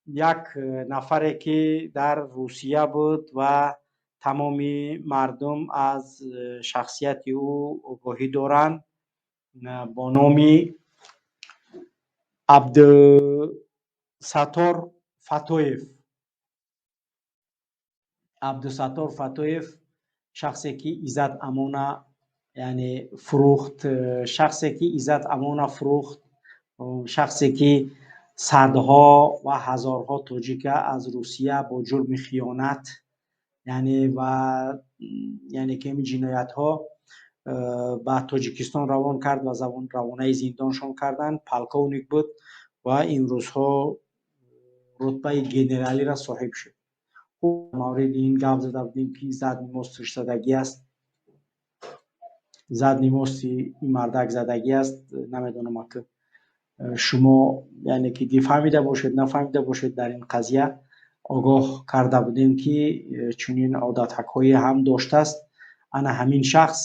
Як нафаре, ки дар Русия буд ва тамоми мардум аз шахсияти ӯ огоҳӣ доранд, бо номи Абдусаттор Фатоев. Абдусаттор Фатоев, шахсе ки Иззат Амона, яъне, фурӯхт, шахсе ки Иззат Амона фурӯхт, шахсе ки садҳо ва ҳазорҳо тоҷика аз Русия бо ҷурми хиёнат, яъне, ва яъне ки ҳамин ҷиноятҳо ба Тоҷикистон равон кард ва равонаи зиндоншон карданд. Полковник буд ва имрӯзҳо рутбаи генералиро соҳиб шуд. Мавриди ин гап зада будем, ки задний мостш задагӣ аст, задний мости ин мардак задагӣ аст. Намедонам, ки шумо, яъне ки, фаҳмида бошед, нафаҳмида бошед. Дар ин қазия огоҳ карда будем, ки чунин одатҳакҳое ҳам доштааст. Ана ҳамин шахс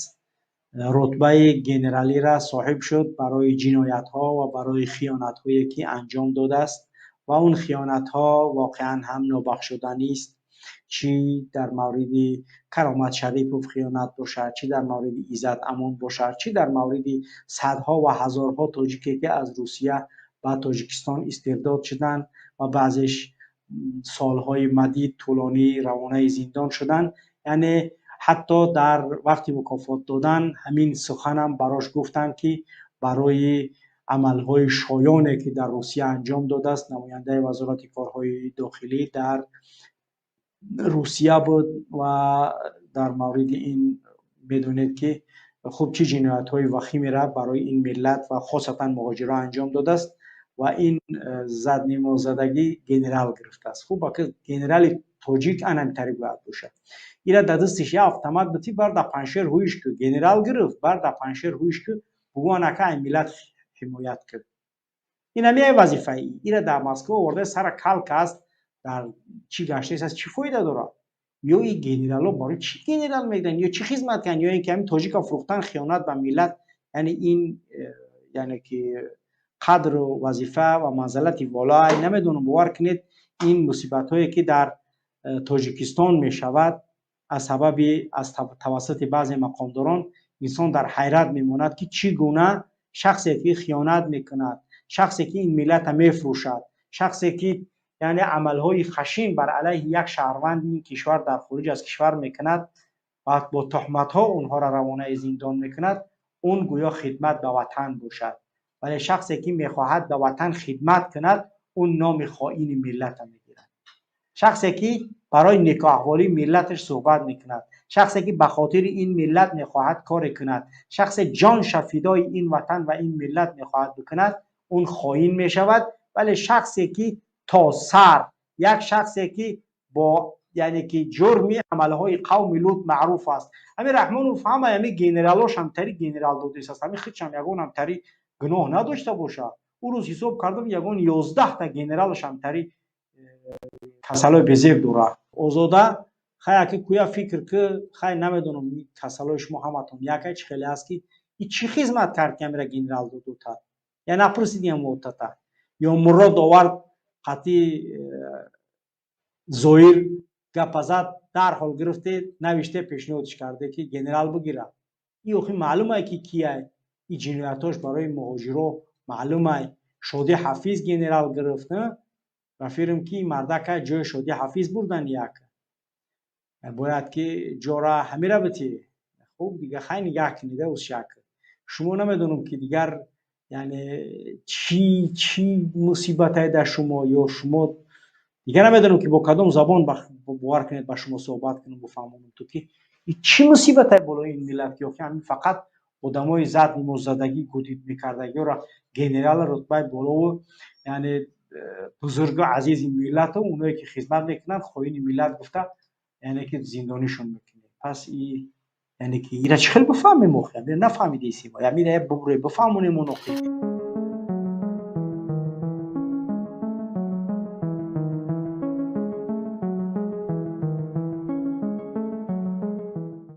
рутбаи генералиро соҳиб шуд барои ҷиноятҳо ва барои хиёнатҳое, ки анҷом додааст, ва он хиёнатҳо воқеан ҳам нобахшуданист. Чӣ дар мавриди Каромат Шарипов хиёнат бошад, чӣ дар мавриди Иззат Амон бошад, чӣ дар мавриди садҳо ва ҳазорҳо тоҷике, ки аз Русия ба Тоҷикистон истирдод шуданд ва баъзеш солҳои мадид, тӯлонӣ равонаи зиндон шуданд. Яъне ҳатто дар вақти мукофот додан ҳамин суханам барош гуфтанд, ки барои амалҳои шоёне, ки дар Русия анҷом додааст. Намояндаи Вазорати корҳои дохилӣ дар Русия буд ва дар мавриди ин медонед, ки хуб чӣ ҷиноятҳои вахимеро барои ин миллат ва хосатан муҳоҷиро анҷом додааст. Ва ин задний мост-задагӣ генерал гирифтааст. Хуб, ака, генерали тоҷик анамитари бояд бошад. Ира дар дастиш я автомат битӣ, бар да Паншер ҳуиш ку, генерал гирифт, бар да Паншер ҳуиш ку, бугӯ: «Анака, ай миллат ҳимоят кун». Ин ҳамияи вазифаи ира дар Москва оварда, сара калка аст, дар чӣ гаштааст аст, чӣ фоида дорад? Ё и генерало барои чӣ генерал мегиранд, ё чӣ хизмат карданд, ё ин ки ҳамин тоҷика фурӯхтан, хиёнат ба миллат, яъне ин яъне ки қадру вазифа ва манзалати волоай, намедонам. Бовар кунед, ин мусибатҳое, ки дар Тоҷикистон мешавад аз сабаби аз тавассути баъзе мақомдорон, инсон дар ҳайрат мемонад, ки чӣ гуна шахсе, ки хиёнат мекунад, шахсе ки ин миллата мефурӯшад, шахсе ки, яъне, амалҳои хашин бар алайҳи як шаҳрванди ин кишвар дар хориҷ аз кишвар мекунад ва бо туҳматҳо онҳоро равонаи зиндон мекунад, он гӯё хидмат ба ватан бошад. Вале шахсе, ки мехоҳад ба ватан хидмат кунад, он номи хоини миллата мегирад. Шахсе, ки барои некуаҳволии миллаташ суҳбат мекунад, шахсе, ки ба хотири ин миллат мехоҳад коре кунад, шахсе ҷонша фидои ин ватан ва ин миллат мехоҳад бикунад, он хоин мешавад. Вале шахсе, ки то сар як шахсе, ки бо, яъне ки, ҷурми амалҳои қавми Лут маъруф аст. Ҳамин Раҳмонов, ҳамаи ҳамин генералошам тари генерал додисаст, ҳамин худшам ягонам тари гуноҳ надошта бошад. Ӯ рӯз ҳисоб кардам, ягон 11-та генералашам тари касалои безеб дорад. Озода, хай, аки куя фикр ки, хай, намедонам, касалои шумо ҳаматон якай чӣ хеле аст, ки и чӣ хизмат кард, ки ҳамира генерал додотад? Я напурсидиам отата ё Мурод овард, қатъи Зоир гапа зад, дарҳол гирифте, навиште, пешниҳодш карде, ки генерал бигирад. И охи маълумае, ки кияй, и ҷиноятҳош барои муҳоҷиро маълумай. Шоди Ҳафиз генерал гирифт ва фирм, ки мардака ҷои Шоди Ҳафиз бурдан, як бояд ки ҷора ҳамира битӣ. Хуб, дига хай, нигаҳ кунида узшак. Шумо намедонам, ки дигар, яъне, чӣ чӣ мусибате дар шумо, ё шумо дигар намедонам, ки бо кадом забон, бовар кунед, ба шумо суҳбат кунам, бифаҳмонам ту, ки чӣ мусибате болои ин миллат, ки охи ҳамин фақат одамои задний мост-задагӣ, гудид мекардагиёро генерала рутбаи болову, яъне, бузургу азизи миллату оное, ки хизмат мекунанд, хоини миллат гуфта, яъне ки, зиндонишон мекунед. Пас и, яъне ки, ира чӣ хел бифаҳмем охи? Нафаҳмидаисем. Амира бубурем, бифаҳмонем он охи.